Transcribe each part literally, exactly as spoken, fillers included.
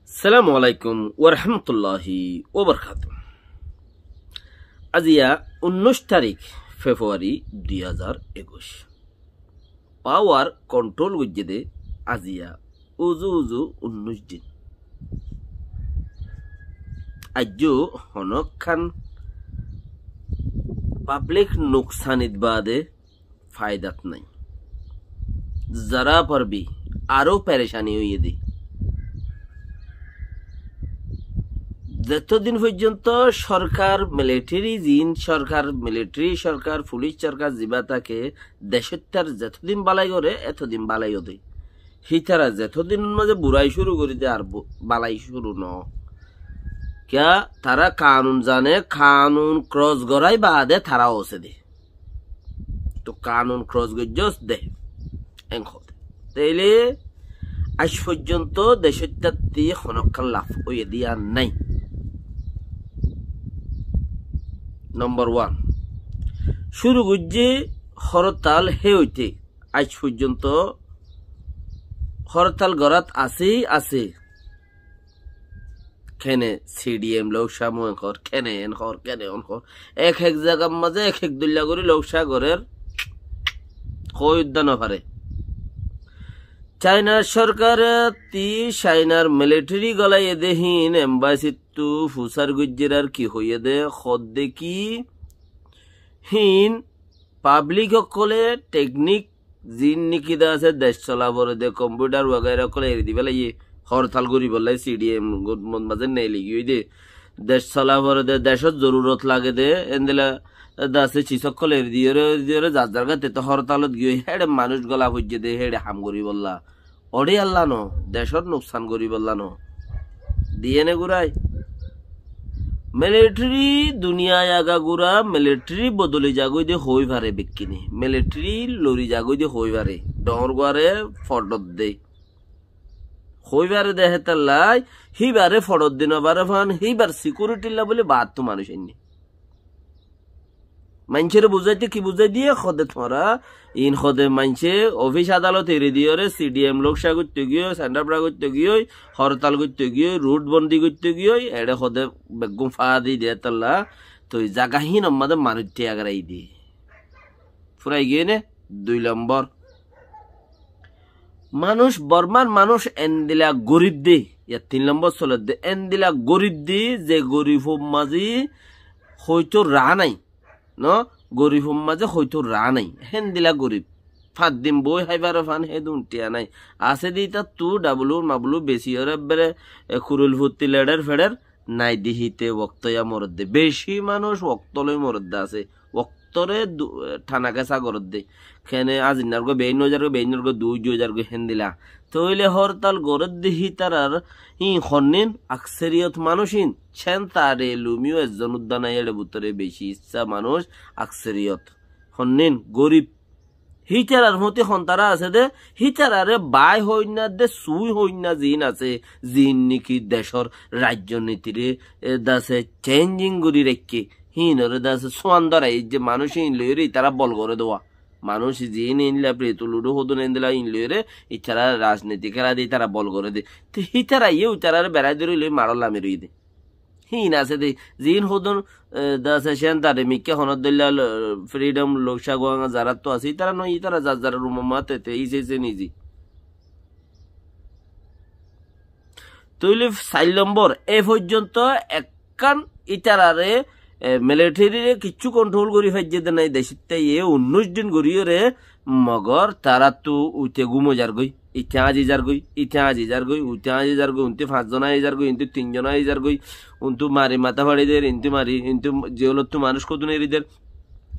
Assalamu alaikum wa rahmatullahi wa barakatuh. Aziya unnúic tarík February dui házar ekuic. Power control goijjé dé aziya uzu uzu unnúic din. Aijjó honókkán public nuksanit baade faidat nái. Zará forbi aró perecani óiye dé. Zetodin foijjonto sorkar, military, zin sorkar, military sorkar, fulic sorkar zibá táke, decóttar zetodin bálai goré, etodin bálai ó dé. Hítara zetodin mazé burai cúru gorí dé ar bu-, bálai cúru no. Kiyá, tará kanun zane, kanun cross gorái baade tará óse dé. Toi kanun cross goijjós dé. Eén hotá. Tóile aij foijjonto decóttatti honókkán laf óiye dé yían nái. Nombor one. Cúru goijjé hortal hé óite. Aij foijjonto hortal gorát asé, asé. Kene C D M lókcá mui hoór, kene eén hoór, kene oón hoór. Ek ek zagar mazé ek ek dóilla gorí lókcá gorér, hoi uddá nofaré. Chainar sorkare tí Chainar military golaiyé dé híin embassy ttú fusár goijjér ar ki hoiyé dé, hoódde ki híin public ókkole technique zin niki de asé dec sola fore de computer wagaira ókkole eri di félaiye, hortal goríbolla C D M got mazé neeli giyói de. Dec sola fore de, decót zorurot lage de, endilla de asé sis ókkole eri diyóre, eri diyóre zar zar gáte te hortalot giyói, héçe manúic gola foijjé de, héçe ham goríbolla. Óre Allah no, decór nuksan goríbolla no. Diyé né gurai? Military duniyai agagura, military bodoli zagói de hoi fare bekkúne. Military lori zagói de hoi fare. Dhoóñr guare fodot de. Hoi fare de hétallai, híbare fodot di no fare fán, híbar security lla bóli baáttu manúic ainné. Maincóre buzáite ki buzái diyé, hoóde tuáñra, iín hoóde maincé ofis adalot eri diyóre, C D M lókcá goitto giyói, send up goitto giyói, hortal goitto giyói, rut bondi goitto giyói, eçé hoóde beggún fadi diyé tolla, toi zaga hín ommáde manúic tiyagar aiyé dé. Furai giyói né? Dui lombor. Manúic, Bormar manúic endila gorib de, ya tin lombor soler de, endila gorib de, ze gorib or mazé hoito raa nai, no? Gorib or mazé hoito raa nai, héndila gorib. Fañs din boi hái fare fán, hédun thiañ nai. Asé de ítattu dablu mablu besi óre ebbere, e, kurul futti leçer feçer, nai dehite woktoya moredde. Beci manúic wokto loi moredde asé. Woktore du-, thana kesa goredde. Kene azinnargoi bein no zargoi, beinnargoi dui no zargoi héndila. Tóile hortal goredde hítarar híin honnín akseriyot manúic híin. Céntare lumiyo ezzon udda nai, éçe bútore beci issá manúic akseriyot. Honnín gorib. Hítarar fúti hontara asé dé, hítarare bái hoóinna dé, sui hoóinna ziín asé, ziín niki decór raijjonitire, e, dase changing gorí raikké, híinore dase suan dórai, ei ze manúic híin loiyóre ítara bol goré dé. Manúic ziín ílla Pretuludu hodún endila híin loiyóre ítara rajniti kéla dé, ítara bol goré dé. Te hítara iyó ítarare berái dóri loi maçot lami roiyé dé. Híin asé dé, ziín hodún, e, dase céntare mikká honor dóilla lo-, freedom lókcá guáñga zaráttu asé, ítara no, ítara zar zar rumor mazé te, te, íse íse nizi. Tóile sair lombor, e foijjonto ekkán ítarare, e, militaryre kiccú control gorí faijjé dé nai, decittá e unnúic din goríyore, mogor taráttu uite gúm ói zargói. Ite añzi zargói, ite añzi zargói, uite añzi zargói, untú fañszon añzi zargói, untú tinzon añzi zargói, untú mari matá façi der, untú mari, untú jelottú manúic hodún eri der.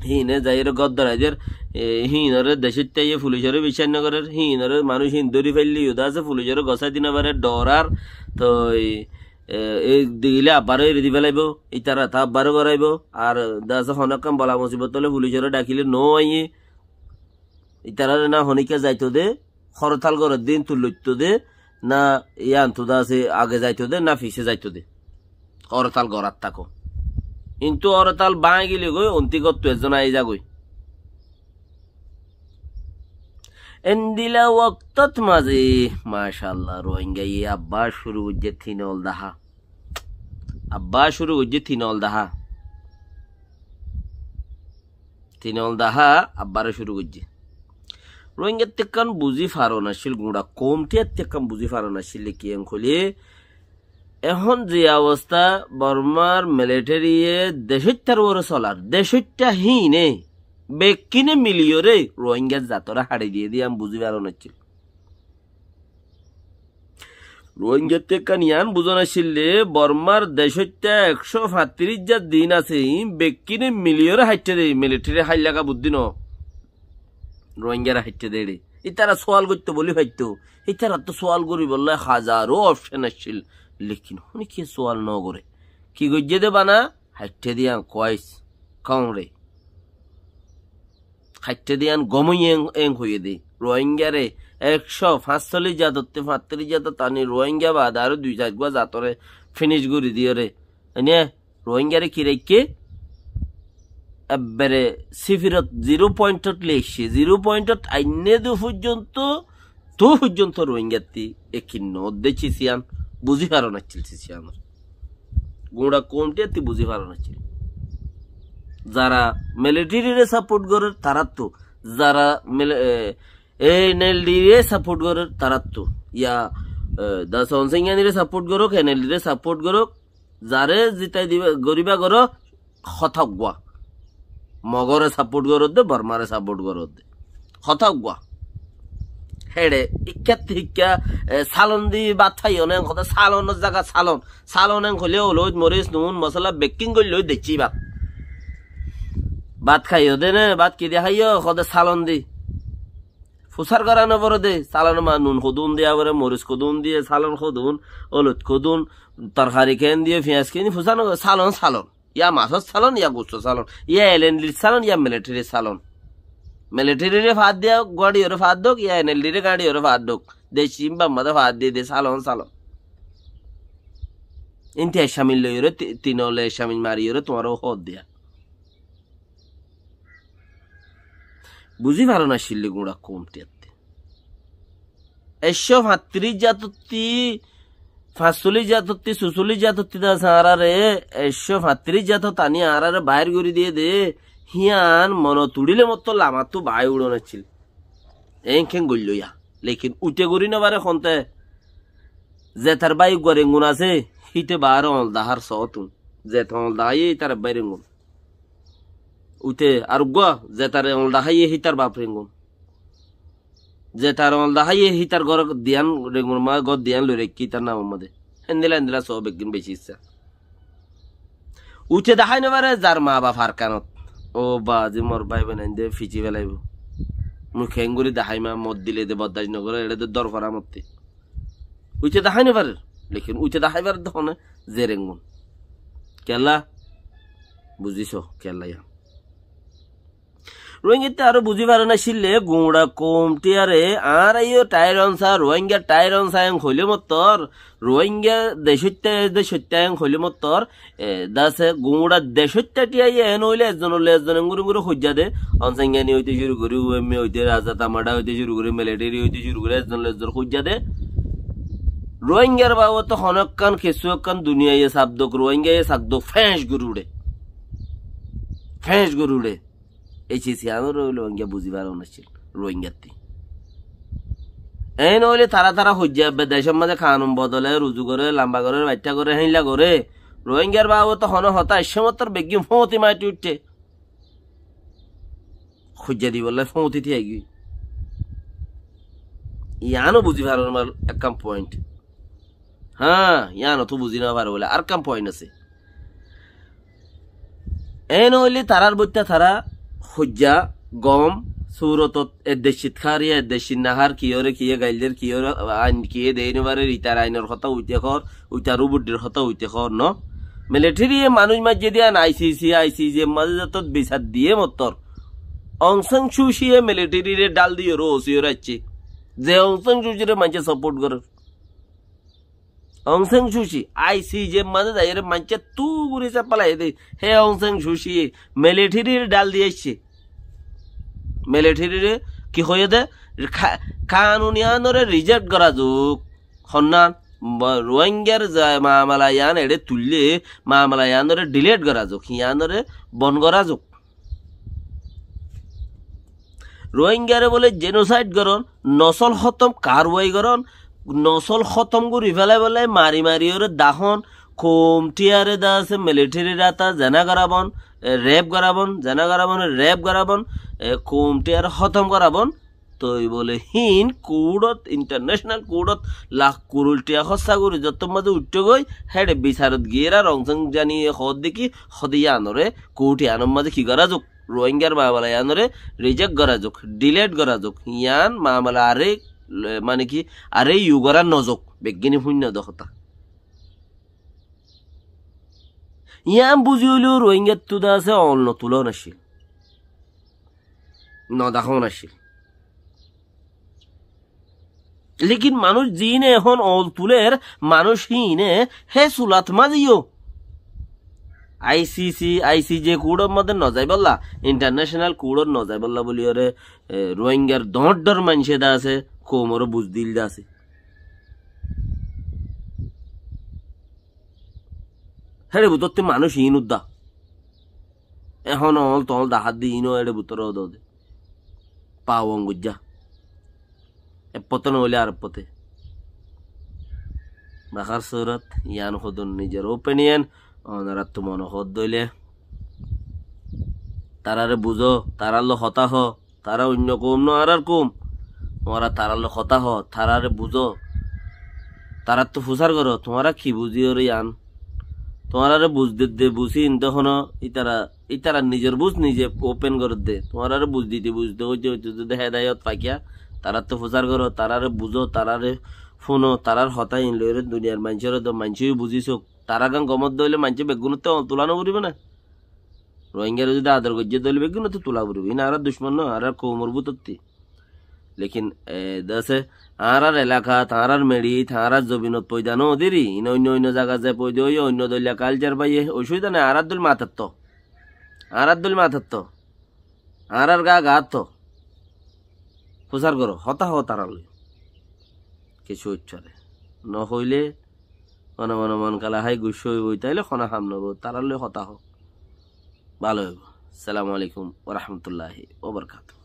Híine zaiyóre gór dórai der, e, híinore decóitta aiyé fulicore biccác no gorer, híinore manúic híin dóri faille iyó de asé fulicore gosái di no fare, dhorar, toi, e, e, degile abbaró eri di félaibo, ítara ta abbaró goraibo, ar de asé honó ekkán bola musibot óile fulicore dhakile no aiyé, ítarare na honíkka zaito de, hortal gorer din tu loitto de, Na, yíantu dase age zaito de, na fise zaito de. Hortal gorát táko. Kintu hortal báñgi gile goi, onti gottú ezzon aái zagoi. Endila woktot mazé, macállah, Rohingyaye abbá cúru goijjé tinol dahá. Abbá cúru goijjé tinol dahá. Tinol dahá abbáre cúru goijjé. Rohingyattú ekkán buzí faron accíl, guñça koumtiyattu ekkán buzí faron accíl, ki en hoilé, ehón ze obosta Bormar militariye decóittar uore solar, decóitta híine, bekkíne miliyóre Rohingyar zatoré haçi diyé de yián buzí faron accíl. Rohingyattú ekkán yián buzon accíl de, Bormar decóitta ekcó fañtiric zar din asé, iín bekkíne miliyóre haitté de, militari háillaga buddí no. Rohingyare haitté de ére. Ítara sual goittó bóli faitto. Ítarattú sual goríbolla hazaró opcon accíl. Lekin hone ki sual no goré. Ki goijjé de bana? Haitté de yián kuwais. Kómre. Haitté de yián gom óiye en, en hoiyé de. Rohingyare ekcó fañsollic zatottú fañtiric zatot aní Rohingya baade aró dui sair gua zatoré finic gorí diyóre. Ene Rohingyare ki raikké? Ebbere sifirot, zero pointot loi aiccé. Zero pointot ainné dé foijjonto, to foijjonto Rohingyattí ekkán no dé cis yián, buzí faron accíl cis yián. Guñça koumtiyattu buzí faron accíl. Zara militarire saport gorér taráttu, zara mili-, e, e, N L D re saport gorér taráttu, ya, e, da Sonsenganire saport gorók, N L D re saport gorók, zare zitai diba, goriba goro, hotá uggúa. Mogore saport goródde, Bormare saport goródde. Hotá uggúa. Héçe, ikkátte ikká, e, salon di bát háiyo né, hotá salonor zaga salon. Salon en hoilé oloit, moris, nun, mosola, bekkín goillói deccí bát. Bát háiyo dé né, bát ki di háiyo, hotá salon di. Fusár gorá no foré dé, salon ma nun hodún diya foré, moris hodún diye, salon hodún, oloit hodún, torkari ken diye, fiyas ken diye, fusár no goré, salon, salon. Ya masór salon, ya gustór salon, ya L N D r salon, ya militarir salon. Militariré faát diya, gañçiyóre faát dók, ya N L D re gañçiyóre faát dók. Deccí bamma de faát diye dé, salon, salon. Ínte ecamil loiyóre, ti-, tinole ecamil mariyóre, tuáñre hoór diya. Buzí faron accíl dé guñça koumtiyatté. Ekcó fañtiric zatottí, fañsollic zatottí, susollic zatottí dase añáráre, ekcó fañtiric zatot aní añáráre baáir gorí diyé dé, híyan monot uçíle mottor lamattú baái uçón accíl. Eén ken goilló ya. Lekin uite gorí no faré honté. Zetar bái uggúa rengun asé, híte baáre oñl dahár soótun. Zet oñl daháiye hítar ebbái rengun. Uite ar uggúa, zetar oñl daháiye hítar baf rengun. Zetar oñl daháiye hítar gór diyan rengun ma gór diyan loi raikké hítar namor mazé. Héndilla héndilla soó beggín beci issá. Uite dahái no faré zar maa baf Arkanot. Ó ba, azi mor bái boin ainde fici felaibó. Mui keéngorí daháima, mot dile de boddac no goré, eçé de dór fora mottí. Uite dahái no farér, lekin uite dahái farér de hone ze rengun. Kiyólla? Buzíso, kiyólla yián. Rohingyatté aró buzí faron accíl dé, guñça koumtiyare, añára yó thair onsa, Rohingya thair onsa en hoilé mottor, Rohingya decóitta, decóitta en hoilé mottor, e, dase guñça decóitta thiaiyé en hoilé ezzon lolloi ezzon engori engori hoijjá dé, Onsengani óite cúru gorí, U M A óite, Raza Tamada óite cúru gorí, militari óite cúru gorí, ezzon lolloi ezzon hoijjá dé. Rohingyar babote honó ekkán kessú ekkán duniyaiye saf dók, Rohingyaye saf dók, féñc gorí uçé. Féñc gorí uçé. Ei sis yiánoré Rohingya buzí faron accíl, Rohingyattí. Eén óile tará tará hoijjá ebbe decór mazé kanun bodole, ruzu goré, lamba goré, baittá goré, héinla goré. Rohingyar babote honó hotá aiccé mottor beggín fóñti maiti uiththé. Hoijjá dibolla fóñti thíyaigiyói. Yiáno buzí faron mal ekkán point. Há, yiánottú buzí no fare bóle, arekkán point asé. Eén óile tarár boitta tará hoijjá, gom, surotot eddeccit hár ya eddeccit no hár, kiyóre kiye gail der, kiyóre ain kiye dei no farer, itar ainor hotá uite hoór, uitar ubuddir hotá uite hoór no. Militariye manúic maijjé de yián I C C, I C C mazé zetót bisar diyé mottor. Aung San Suu Kyi ye militarire dhál diyóre osiyóre aiccé. Ze Aung San Suu Kyi re maincé saport gorér. Aung San Suu Kyi, I C J mazé zaiyóre maincóttu gori saf félai de. Hé Aung San Suu Kyi ye military re dhal di aiccé. Military re ki hoiyé de? Ka-, kanun iyanore reject gora zouk. Honnán, ba-, Rohingyar za mamala iyan eçe tuille, mamala iyanore delete gora zouk, iyanore bon gora zouk. Rohingyare bole genocide goron, nosol hótom karwai goron, nosol hótom gori félai bole mari mari ore dahon, koum tiyare de asé military re ata zena gorabon, e, rape gorabon, zena gorabon, rape gorabon, e, koum tiyare hótom gorabon. Toi bole hín court ot, international court ot lak kurul tiya hóssa gori zottór mazé uiththé goi, héçe bisarot giyére Aung San Suu Kyi ye hoódde ki, hoódde iyanore court iyanor mazé ki gora zouk, Rohingyar mamala iyanore reject gora zouk, delete gora zouk, iyan mamala are, mane ki, are yu gora no zouk, beggúne fúinno de hotá. Iyan buzi óileyo Rohingyattu de asé ool no tulon accíl. No dahón accíl. Lekin manúic ziíne ehón ool tuler, manúic híine hé sulat mazé yo I C C, I C J court or mazé no zaibolla, international court or no zaibolla buli ore, e, Rohingyar doóñr doóñr maincé de asé, koumore buz dil de asé. Héçe bútotti manúic iín udda. Ehón ool tool dahádde iín ó éçe bútore ódode. Pawon goijjá. Ek pote no óile ar pote. Bahár surat, iyan hodún nizor opinion, onorattu mone hoódde óile. Tarare buzó, tarar loi hotá hoó. Tará oinno koum no, añárar koum. Tuáñra tarár loi hotá hoó, taráre buzó. Taráttu fusár goró, tuáñra ki buzíyoré yián. Tuáñráre buz dedde, buz híin de honó ítara, ítarar nizor buz nize open gorédde. Tuáñráre buz dite, buz dite, óite, óite zodi hédayot fakiya, taráttu fusár goró, taráre buzó, taráre fúno, tarár hotá híin loiyóre duniyar maincóre do, maincé yó buzí souk. Tarár gán gomot de óile maincé beggúnottú añgul tulá no foribó né? Rohingyare zodi ador goijjé de óile beggúnottú tulá foribó. Híin añárar ducmon no, añárar koumor bútotti. Lekin, e, dase, añárar elakat, añárar meçit, añárar zobinot foida no ódiri, híin oinno oinno zagat zai foida óiye, oinno doilla kalcar faiye, ocubida nai, añárar dóil matettó. Añárar dóil matettó. Añárar gaa gaáttó. Fusár goró, hotá hoó tarár loi. Kessú óit fare. No hoilé, mone mone mon kala hái guccá óibo, taile honó ham no óibo, tarár loi hotá hoó. Bála óibo. Assalamu alaikum wa rahmatullahi wa barakatuhu.